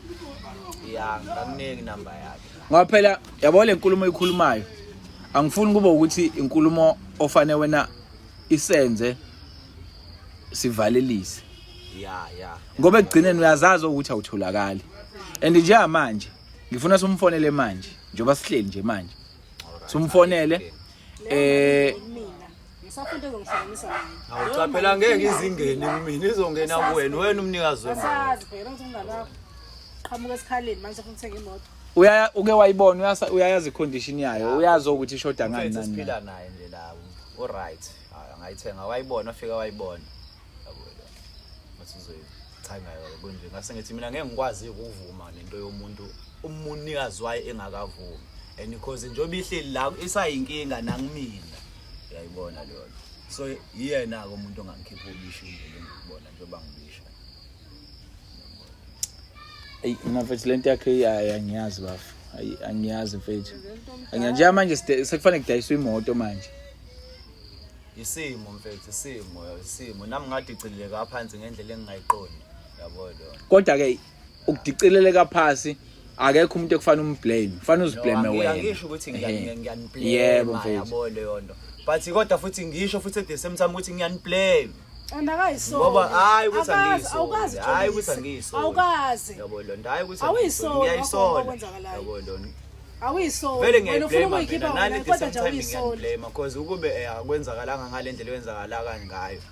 Ya, ngakunika inamba yakhe. Ngoba phela yabo le nkulumo oyikhulumayo angifuni kube ukuthi inkulumo ofane wena isenze sivalelise. Ya ya. Ngoba ekugcineni uyazazi ukuthi awutholakali. And njengamanje ngifuna simfonele manje njengoba sihleli nje manje. Simfonele Mina ngisafuna ezongihlanganisa naye. Hawu cha phela ngeke izingene kumina izongena kuwena wena umnikazi wemoto. Asazi phela ngithi umngane wakho qhamuka esikhaleni manje sefuna ukuthenga imoto. Uyaya uke wayibona uyayazi icondition yayo, uyazi ukuthi ishoda ngani Mfethu nani. siphila naye nje la u right. Angayithenga wayibona wafika wayibona. Yabo lo. Ngathi uzoyithenga yona kunje ngase ngithi mina ngeke ngikwazi ukuvuma nento yomuntu umunikazi wayo engakavumi. And because njengoba ihleli la isayinkinga nangimina. Uyayibona leyo. So yiyena ke umuntu ongangikhipha ubishi nje ngikubona njengoba ngibisha. Ey mina mfethu lento yakhe ayi angiyazi bafo. Ayi angiyazi mfethu. Angiyazi njengamanje sekufanele kudayiswe imoto manje. Isimo mfethu isimo isimo nami ngadicileleka phansi ngendlela engingayiqondi yabo lo. Kodwa ke ukudicileleka phansi akekho umuntu ekufanele umblame, kufanele uziblame wena. Angisho ukuthi ngiyaniblame Yebo mfethu. yabo leyo nto. But kodwa futhi ngisho futhi at the same time ukuthi ngiyaniblame. And akayisoli. Ngoba hayi ukuthi Akazi, angiyisoli. awukazi Hayi ukuthi Jolise. angiyisoli. Awukazi. Yabo lo nto hayi ukuthi Awuyisoli ngiyayisola. okwenzakalayo. Yabo lo nto. Awuyisoli. Vele Wena ufuna ngiyayiblame ukuyikhipha mina nani wena at the kodwa same nje time awuyisoli. ngiyayiblame because ukube akwenzakalanga ngale ndlela eyenzakalaka ngayo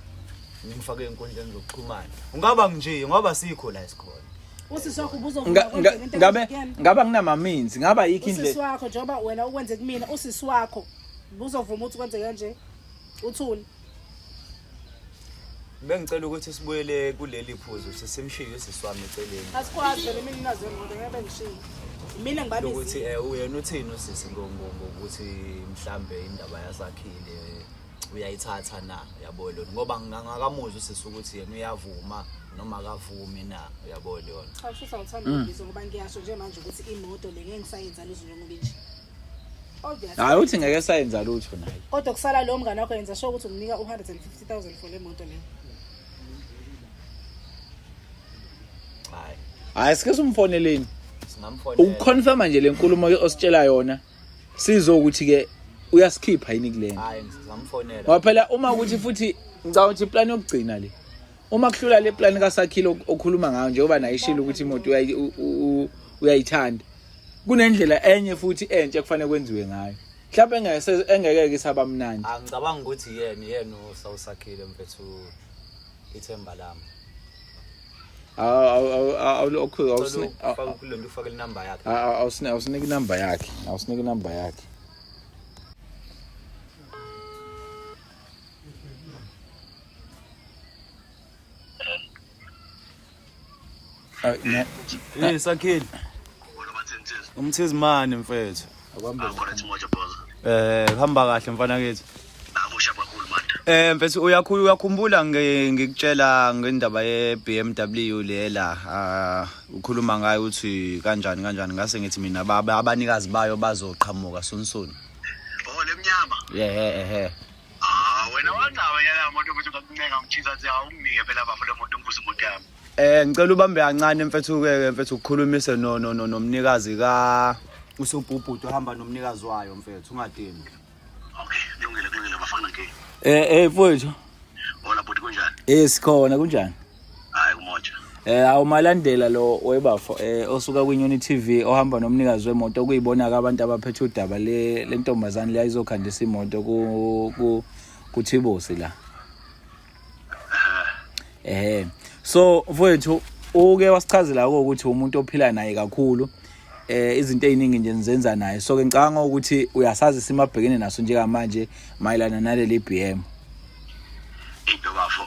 ngifake enkundleni zokuxhumana ungaba nje ngoba sikho la esikhona. Usisi wakho ubuzovuma kwenzeka into Ngabe enjengena. ngaba nginama means ngaba yikho Usisi indlela. wakho njengoba wena ukwenze kumina usisi wakho ubuzovuma ukuthi kwenzeke kanje. Uthule. Bengicela ukuthi sibuyele kuleli phuzu sesimshiye usisi wami eceleni. Asikwazi vele mina nazo imoto ngeke bengishiye. Mina ngibabizile. Ukuthi uyena uthini usisi ngokuthi mhlambe indaba yasakhile uyayithatha na yabo lona ngoba ngingakamuzwa usisi ukuthi yena uyavuma noma akavumi na uyabo lona. Cha futhi awuthanda ukubizwa ngoba ngiyasho nje manje ukuthi imoto le ngeke ngisayenza lutho njengoba inje. Obviously. Hayi uthi ngeke sayenza lutho naye. Kodwa kusala lo mngane wakho yenza sure ukuthi umnika u150,000 for le moto le. Hayi. Hayi sike simfoneleni. Singamfonela. Ukuconfirma nje lenkulumo ositshela yona. Sizo ukuthi ke uyasikhipha yini kulena. Hayi, ngisamfonela. Ngoba phela uma ukuthi futhi ngicabanga ukuthi iplan yokugcina le. Uma kuhlula le plan kaSakhile okhuluma ngayo njengoba naye ishilo ukuthi imoto uyayithanda. Kunendlela enye futhi entsha ekufanele kwenziwe ngayo. Mhlawumbe engeke engeke isaba mnandi. Angicabanga ukuthi yena yena usawusakhile mfethu ithemba lami. Awusinike ufake inamba yakhe. Awusinike inamba yakhe. Awusinike inamba yakhe. Hey Sakhile. Umthizimane mfethu. Eh hamba kahle mfana kithi. Akusha kakhulu manje. Eh mfethu uyakhulu uyakhumbula ngikutshela ngendaba ye BMW lela ah ukhuluma ngayo uthi kanjani kanjani ngase ngithi mina baba abanikazi bayo bazoqhamuka soon soon. Oh lemnyama. Yeah eh eh. Ah wena wangcaba yala moto ukuthi ngakuncenga ngithiza athi awunginike phela bafo le moto ngivuse imoto yami. Eh ngicela ubambe kancane mfethu ke mfethu ukukhulumise no no no nomnikazi ka usubhubhudu ohamba nomnikazi wayo mfethu ungadini. Okay, kulungile kulungile bafana ke. Eh eh mfowethu. Hola bhuti kunjani? Eh sikhona kunjani? Hayi kumoja. Eh awumalandela lo webafo eh osuka kwiNyoni TV ohamba nomnikazi wemoto kuyibona ke abantu abaphethe udaba le lentombazane le ayizokhandisa imoto ku ku kuThibosi la. Eh so mfowethu uke wasichazela ukuthi umuntu ophila naye kakhulu eh izinto eziningi nje nizenza naye so ke ngicabanga ukuthi uyasazi isimo abhekene naso njengamanje mayelana naleli BM. Into bafo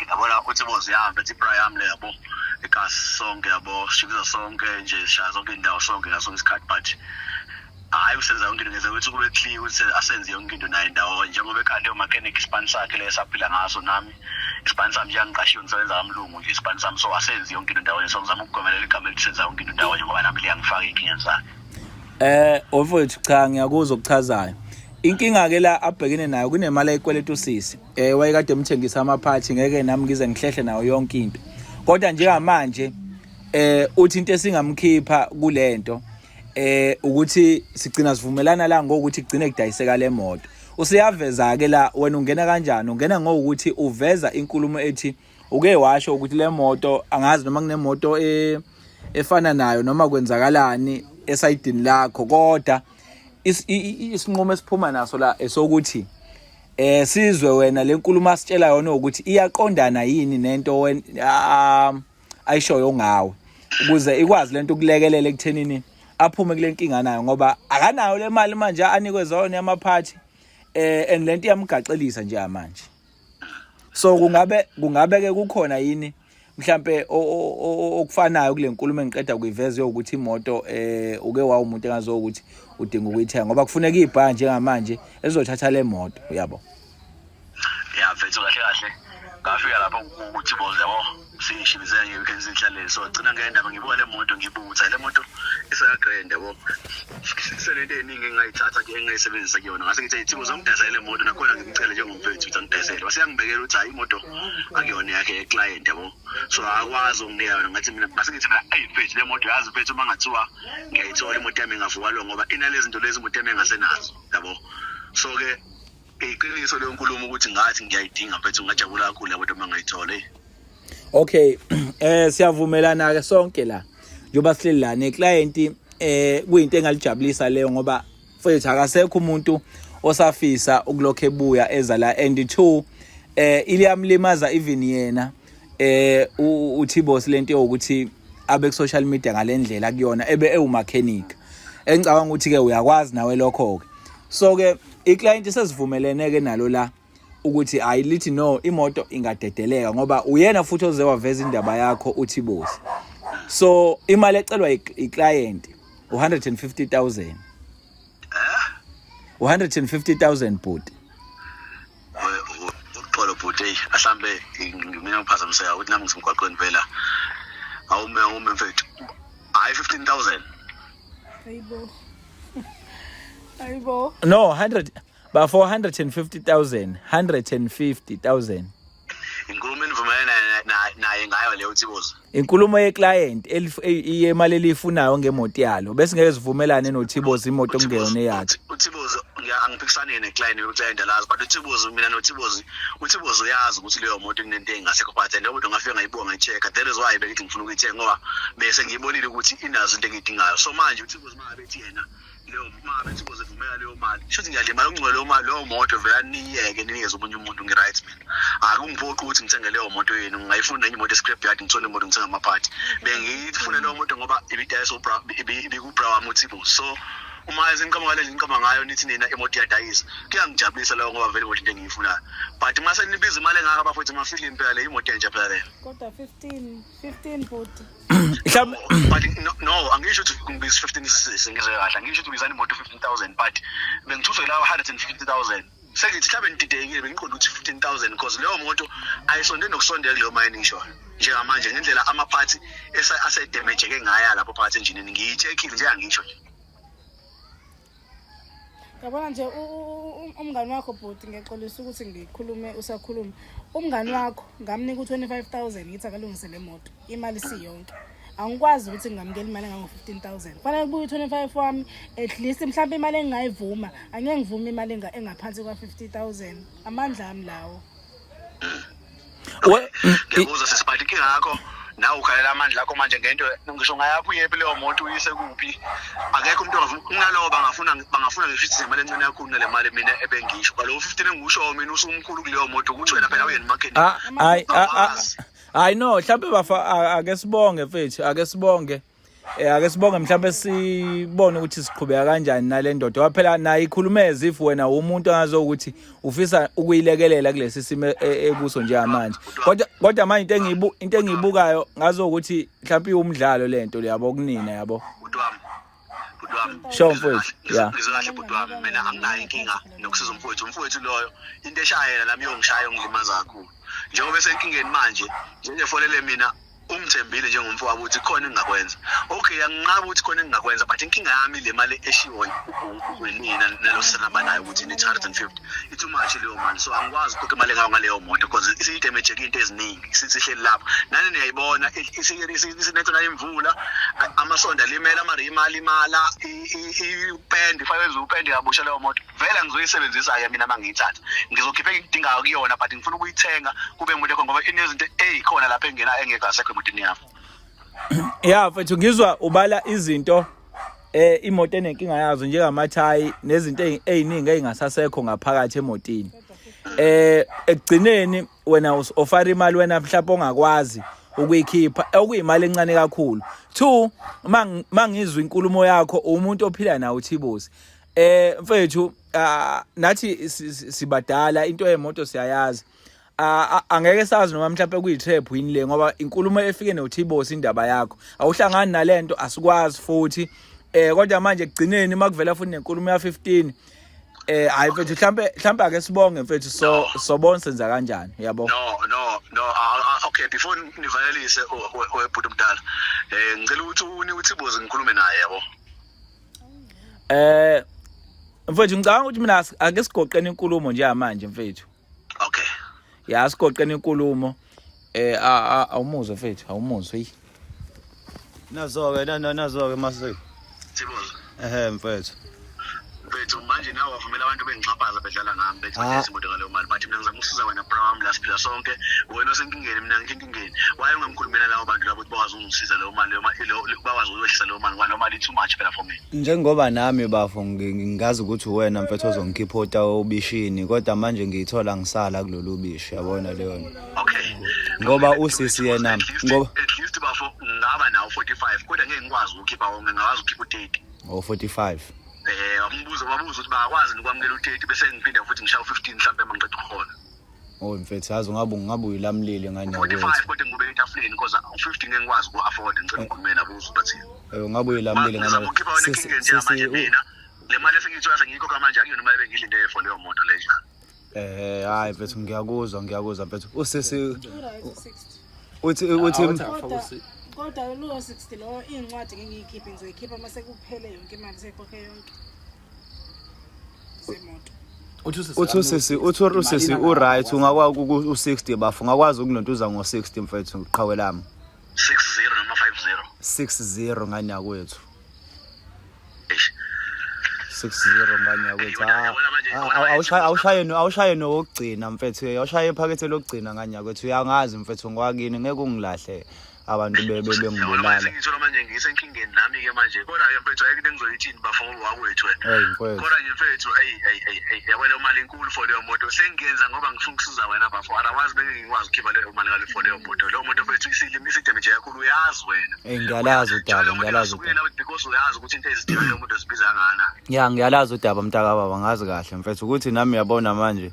yabona uthi bozi yami ethi ibra yami le yabo igasi sonke yabo shikiza sonke nje sishaya zonke indawo sonke ngaso isikhathi but hhayi usenza yonke into ngenza ukuthi kube clear ukuthi asenze yonke into naye ndawonye njengoba ekhanda mechanic isipani sakhe le saphila ngaso nami isipani sami njengangiqashiwe ngisebenza kamlungu nje isipani sami so asenze yonke into ndawonye so ngizama ukugwemelela igama elithi senza yonke into ndawonye ngoba nami liyangifaka ey'nkingeni zakhe. Eh mfowethu cha ngiyakuzwa okuchazayo. Inkinga ke la abhekene nayo kunemali ayikweleta usisi. Eh wayekade emthengisa amaphathi ngeke nami ngize ngihlehle nayo yonke into. Kodwa njengamanje eh uthi into esingamkhipha kulento eh ukuthi sigcina sivumelana la ngokuthi kugcine kudayiseka le moto. Usiyaveza ke la wena ungena kanjani? Ungena ngokuthi uveza inkulumo ethi uke washo ukuthi le moto angazi noma kunemoto e efana nayo noma kwenzakalani esayidini lakho kodwa isinqumo esiphuma naso la esokuthi eh sizwe wena lenkulumo asitshela yona ukuthi iyaqondana yini nento ayishoyo ngawe ukuze ikwazi lento ukulekelela ekuthenini aphume kule nkinga nayo ngoba akanayo le mali manje anikwe zona yamaphathi eh and lento iyamgaxelisa nje manje. So kungabe kungabe ke kukhona yini mhlambe okufanayo kule nkulumo engiqeda kuyiveza yokuthi imoto eh uke wawu umuntu engazo ukuthi udinga ukuyithenga ngoba kufuneka ibha njengamanje ezothatha le moto uyabo. Ya mfethu kahle kahle ngafika lapho ukuthi boze yabo singishibisela nje weekend sihlalele so gcina ngendaba ngibuka le moto ngibutha le moto isaka grand yabo senento eningi engingayithatha ke engingayisebenzisa kuyona ngase ngithi Thibo uzongidayisela le moto nakhona ngimcele njengomfethu ukuthi angidayisele wase yangibekela ukuthi hayi imoto akuyona yakhe ye-client yabo so akwazi ukunginika yona ngathi mina ngase ngithi mina eyi mfethu le moto yazi mfethu uma ngathiwa ngiyayithola imoto yami ingavuka lo ngoba inalezi zinto lezi imoto yami engasenazo yabo so-ke iqiniso leyo nkulumo ukuthi ngathi ngiyayidinga mfethu ngingajabula kakhulu yabo uma ngayithola eyi. Okay eh siyavumelana ke sonke la njengoba sihleli la ne client eh kuyinto engalijabulisa leyo ngoba mfethu akasekho umuntu osafisa ukulokho ebuya eza la and two eh iliyamlimaza even yena eh uThibos lento yokuthi abe ku social media ngalendlela kuyona ebe ewumechanic engicabanga ukuthi ke uyakwazi nawe lokho ke so ke iclient sesivumelene ke nalo la ukuthi hayi lithi no imoto ingadedeleka ngoba uyena futhi oze waveza indaba yakho uthi bosi so imali ecelwa iclient u-150,000 u-150,000 bhuti. Uxolo bhuti eyi ahlambe mina ngiphazamiseka ukuthi nami ngisemgwaqweni vela awume awume mfethu hhayi 15000 Hayibo. Hayibo. No 100 ba 450,000 150,000. Inkulumo enivumelene naye ngayo leyo Thibozi. Inkulumo yeclient yemali eliyifunayo ngemoto yalo bese ngeke sivumelane noThibozi imoto kungeyona eyakhe. UThibozi mina angiphikisani neclient yoclient alazi, but uThibozi, mina noThibozi, uThibozi uyazi ukuthi leyo moto inento engasekho phakathi, and leyo moto ngafike ngayibuka ngayi-check-a. That is why bengithi ngifuna ukuyithenga, ngoba bese ngiyibonile ukuthi inazo into engiyidingayo. So manje uThibozi uma ngabe ethi yena leyo, uma ngabe uThibozi evumela leyo mali, shuthi ngiyalimala ukungcola leyo mali, leyo moto vele aniyeke ninikeze omunye umuntu. Ngi-right mina, akungiphoqi ukuthi ngithenge leyo moto yenu. Ngingayifuna enye imoto e-scrap yard, ngithole imoto, ngithenga amaphathi. Bengiyifuna leyo moto ngoba ibidayisa ibikubra wami uThibozi. So uma izinqama ngale ngiqama ngayo, nithi nina imoto iyadayisa, kuyangijabulisa leyo, ngoba vele imoto into engiyifunayo. But uma senibiza imali engaka, bafowethu, amafilimu phela le imoto entsha phela leyo. Kodwa 15 15, bhuti. Mhlawumbe But no, angisho ukuthi ngibiza 15, singizwe kahle, angisho ukuthi ubizana imoto 15,000, but bengithuswe lawa 150,000. Sengithi mhlawumbe ngididekile, bengiqonda ukuthi 15,000, because leyo moto ayisonde nokusondela kuleyo mali ngisho njengamanje, ngendlela amaphathi asedamageke ngaya lapho phakathi enjinini. Ngiyi-check-ile njengangisho nje. Yabona nje, umngani wakho, bhuti, ngiyaxolisa ukuthi ngikhulume usakhuluma. Umngani wakho ngamnika u-25,000, ngithi akalungise le moto, imali isiyonke. Angikwazi ukuthi ngingamukela imali engango-15,000. Kufanele kubuye u-25 wami at least. Mhlawumbe imali engingayivuma, angeke ngivume imali engaphansi kwa-50,000. Amandla ami lawo. Ngiyakuzwa sisi, but inkinga yakho nawe ukhalela amandla akho manje ngento ngisho ungayaphi, uyephi leyo moto, uyise kuphi, akekho umuntu ongavuma kunalowo. Bangafuna ngisho ukuthi imali encane kakhulu nale mali mina ebengisho kwalowo 15 engiwushoyo mina, usumkhulu kuleyo moto, ukuthi wena phela uyena umakhenikhi. Ah, hayi, hayi, no, mhlawumbe bafa, ake sibonge mfethu, ake sibonge. Ake sibonge, mhlawumbe sibone ukuthi siqhubeka kanjani nale ndoda. Ngoba phela nayo ikhulume as if wena umuntu angazo ukuthi ufisa ukuyilekelela kulesi simo ekuso njengamanje. Kodwa manje into engiyibukayo ngazo ukuthi mhlawumbe iwumdlalo lento yabo kunina yabo. Bhuti wami, bhuti wami. Sure, mfowethu. Yeah. Ngizwe kahle, bhuti wami, mina anginayo inkinga nokusiza umfowethu. Umfowethu loyo, into eshayela nami iyongishaya, ongilimaza kakhulu njengoba esenkingeni manje. Njengefonele mina, ungithembile njengomfowabo ukuthi khona engingakwenza. Okay, anginqabi ukuthi khona engingakwenza, but inkinga yami le mali eshiwo nina nalo sisenaba nayo ukuthi ni 250, i-too much leyo mali. So angikwazi ukukhokha imali engayo ngaleyo moto, because isiyidamage into eziningi since ihleli lapho. Nani niyayibona, isinethwa nayimvula, amasondo alimele, amarima alimala, ipende ifake upende kabusha leyo moto. Vele angizoyisebenzisa-ke mina uma ngiyithatha, ngizokhipha engikudingayo kuyona, but ngifuna ukuyithenga kube imoto ekhona, ngoba inezinto ey'khona lapha engena engekho asekho emotweni yakho. Ya mfethu, ngizwa ubala izinto imoto enenkinga yazo, njengamathayi nezinto ey'ningi ey'ngasasekho ngaphakathi emotini. Ekugcineni wena offer imali wena mhlawumbe ongakwazi ukuyikhipha, okuyimali encane kakhulu. Two, mangizwa inkulumo yakho, umuntu ophila nawo uThibozi. Mfethu, nathi sibadala, into yemoto siyayazi. Angeke sazi noma mhlawumbe kuyi-trap yini le, ngoba inkulumo efike noThibos, indaba yakho awuhlangani nalento, asikwazi futhi. Kodwa manje ekugcineni makuvela futhi nenkulumo ya 15, hayi mfethu, mhlambe ake sibonge mfethu, so sobona senza kanjani, yabo. No, okay, before nivalelise, webhuti omdala, ngicela ukuthi uThibozi ngikhulume naye, yabo. Mfethu, ngicabanga ukuthi mina ake sigoqeni inkulumo njengamanje, mfethu. Okay. Ya, sigoqeni inkulumo. Awumuzwe mfethu, awumuzwe, hey. Nazo-ke, nazo-ke mase. Thibozi. Ehhe mfethu. Mfethu, manje nawe wavumela abantu bengixhaphaza, bedlala ngami, bethi badayisa imoto ngaleyo mali, but mina ngizama ukusiza wena bra wami. La siphila sonke, wena osenkingeni, mina ngikho enkingeni. Why ungamkhulumela labo bantu labo ukuthi bakwazi ukungisiza leyo mali, bakwazi ukwehlisa leyo mali, ngoba leyo mali i-too much phela for me. Njengoba nami bafo ngingazi ukuthi uwena mfethu ozongikhipha ota obishini, kodwa manje ngiyithola ngisala kulolu bishi, yabona leyo nto. Okay. Ngoba usisi yena ngoba at least bafo ngingaba nawo 45, kodwa ngeke ngikwazi ukukhipha wonke, ngingakwazi ukukhipha u-30. O 45. Umbuzo, babuza ukuthi bangakwazi ukwamukela u-30, bese ngiphinda futhi ngishaya u-15 mhlawumbe uma ngiqeda ukuhola. Oh mfethu, yazi ungabe uyilamlile ngane 45 yakwethu. Kodwa ngikubeka etafuleni because u-50 ngeke ngikwazi uku-afford. Ngicela ngikhulume nabo, uzwe bathini. Ungabe uyilamlile ngane. Ngizama ukukhipha wena Sisi enkingeni njengamanje. Sisi Mina le mali esengiyithola sengiyikhokha manje, akuyona imali ebengiyilinde for leyo moto le njalo. Hayi mfethu, ngiyakuzwa mfethu. Usisi U-right u-60. uthi Kodwa lo 60 lo, iy'ncwadi ngeke ngiyikhiphe, ngizoyikhipha uma sekuphele yonke imali, seyikhokhe yonke zemoto. Uthi usisi u-right, ungakwazi u-60 bafo, ungakwazi ukunontuza ngo-60 mfethu, qhawe lami. 60 noma 50? 60 ngane yakwethu. Eish. 60 ngane yakwethu. Awushaye awushaye nowokugcina mfethu, awushaye ephakethe lokugcina ngane yakwethu. Uyangazi mfethu ngwakini ngeke ungilahle abantu bengibulala. Ngithola manje ngisenkingeni nami ke manje. Kodwa ke mfethu ayikho into engizoyithini bafo ngoba wakwethu wena. Hey mfethu. Kodwa nje mfethu ey ey ey ey yabo leyo mali inkulu for leyo moto. Sengiyenza ngoba ngifuna ukusiza wena bafo. Otherwise bengeke ngikwazi ukukhipha leyo mali ngale for leyo moto. Leyo moto mfethu isidamage kakhulu uyazi wena. Ey ngiyalazi udaba, ngiyalazi udaba. Because uyazi ukuthi into ezidinga leyo moto zibiza kangakanani. Ya ngiyalazi udaba mntaka baba ngazi kahle mfethu ukuthi nami uyabona manje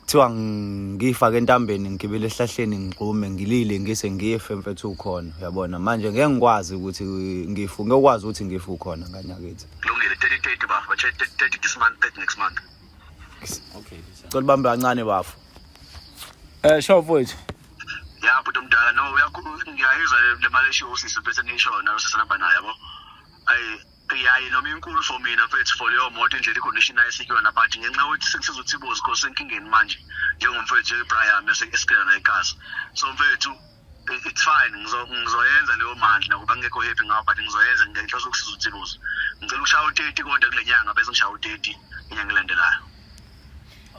kuthiwa ngifake entambeni ngigibele esihlahleni ngigxume ngilile ngise ngife mfethu ukhona uyabona manje ngeke ngikwazi ukuthi ngifu ngeke ukwazi ukuthi ngife ukhona nganyakithi. Kulungile 30 30 bafo, 30 this month, 30 next month. Okay. Cela ubambe kancane bafo. Sho mfowethu. Ya bhuti omdala no uyakhuluma ngiyayizwa le mali eshiwo usisi bese nisho nayo sesanamba naye yabo. Ayi yayi noma inkulu for mina mfethu for leyo moto indlela i-condition nayo esikuyona but ngenxa yokuthi sengisiza uThibozi because senkingeni manje njengomfethu Brian esiphila naye ekhasi. So mfethu it's fine ngizoyenza leyo mali nakuba ngekho happy ngayo but ngizoyenza ngenhloso yokusiza uThibozi. Ngicela ukushaya u-30 kodwa kule nyanga bese ngishaya u-30 inyanga elandelayo.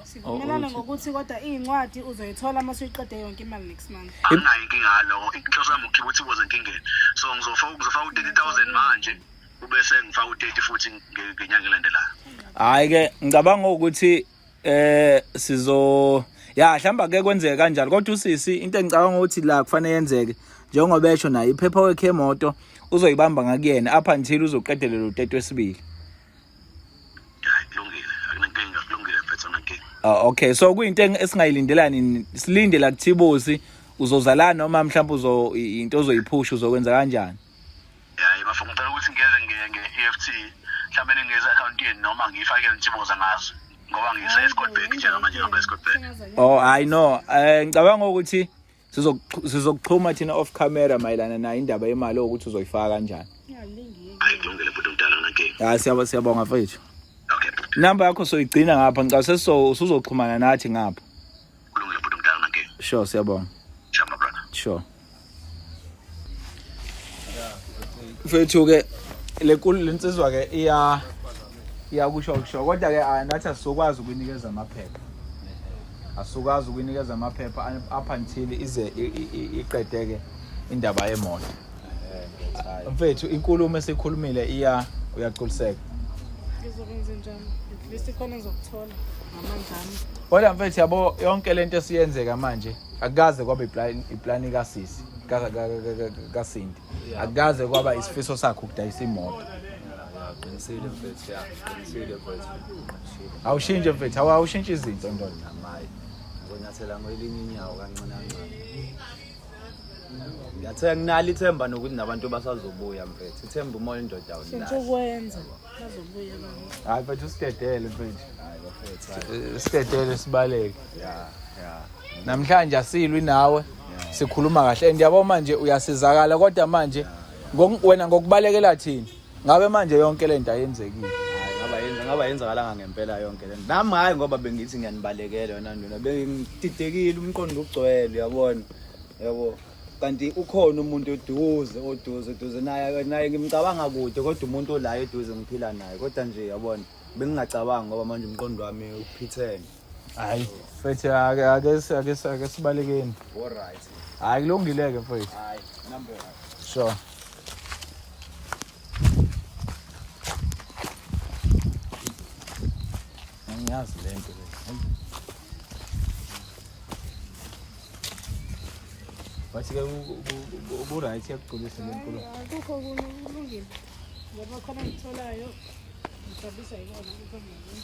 Sivumelana ngokuthi kodwa iy'ncwadi uzoyithola uma usuyiqede yonke imali next month. Anginayo inkinga yaloko, inhloso yami ukukhipha uThibozi enkingeni. So ngizofaka u-30,000 manje ubese ngifaka u-30 futhi ngenyanga elandelayo. Hayi ke ngicabanga ukuthi sizo ya mhlamba ake kwenzeke kanjalo kodwa usisi into engicabanga ukuthi la kufanele yenzeke njengoba esho naye ipaperwork yemoto uzoyibamba ngakuyena up until uzoqedela lo 30 wesibili. Hayi kulungile, akunankinga, kulungile mfethu akunankinga. Okay, so kuyinto esingayilindelani silinde la kuThibosi uzozala noma mhlawumbe uzo into ozoyiphusha uzokwenza kanjani? Hayi bafo ngicela ukuthi ngenze nge-EFT mhlawumbe ngingeze account yenu noma ngiyifake uThibozi angazi ngoba ngise Escort Bank njengamanje ngihamba Escort Bank. Oh I know. Ngicabanga ukuthi sizokuxhuma thina off camera mayelana nayo indaba yemali ukuthi uzoyifaka kanjani. Hayi kulungile bhuti omdala akunankinga. Hayi siyabonga mfethu. Okay bhuti. Number yakho soyigcina ngapha ngicabanga usuzoxhumana nathi ngapha. Kulungile bhuti omdala akunankinga. Sure siyabonga. Sure my brother. Sure. Mfethu ke lensizwa ke iya iyakusho kusho kodwa ke nathi asizokwazi ukunikeza amaphepha. Asukwazi ukunikeza amaphepha up until ize iqedeke indaba yemoto. Mfethu inkulumo esikhulumile iya uyagculiseka. Ngizokwenza njani? At least khona ngizokuthola ngamandla ami. Kodwa mfethu yabo yonke lento esiyenzeka manje akukaze kwaba iplani kaSisi kaSindi. Akukaze kwaba isifiso sakhe ukudayisa imoto. Qinisile mfethu, ya, qinisile mfethu. Awushintshe mfethu, awushintshe izinto ndoda. Namayi. Ngizonyathela ngwelinye inyawo kancane kancane. Ngiyathenga nginalo ithemba nokuthi nabantu basazobuya mfethu. Ithemba umoya indoda Shintsha awulahli. ukwenza bazobuya abantu. Hayi mfethu usidedele mfethu. Hayi bafethu. Sidedele sibaleke. Ya, ya. Namhlanje asilwi nawe. Sikhuluma kahle and yabo manje uyasizakala kodwa manje wena ngokubalekela thina. Ngabe manje yonke lento ayenzekile. Hayi ngaba yenzakalanga ngempela yonke lento. Nami hayi ngoba bengithi ngiyanibalekela yona nduna. Bengididekile umqondo ugcwele uyabona. Yabo. Kanti ukhona umuntu oduze naye ngimcabanga kude kodwa umuntu olayo eduze ngiphila naye kodwa nje yabona bengingacabanga ngoba manje umqondo wami uphithene. Hayi mfethu ake sibalekeni. All right. Hayi kulungile ke mfethu. Hayi number. Sure. Angiyazi lento le. Bathi ke ubu-right iyakugculisa le nkulumo. Akukho okunye kulungile. Ngoba khona ngitholayo ngijabulisa yikona ukuthi ngiyabona.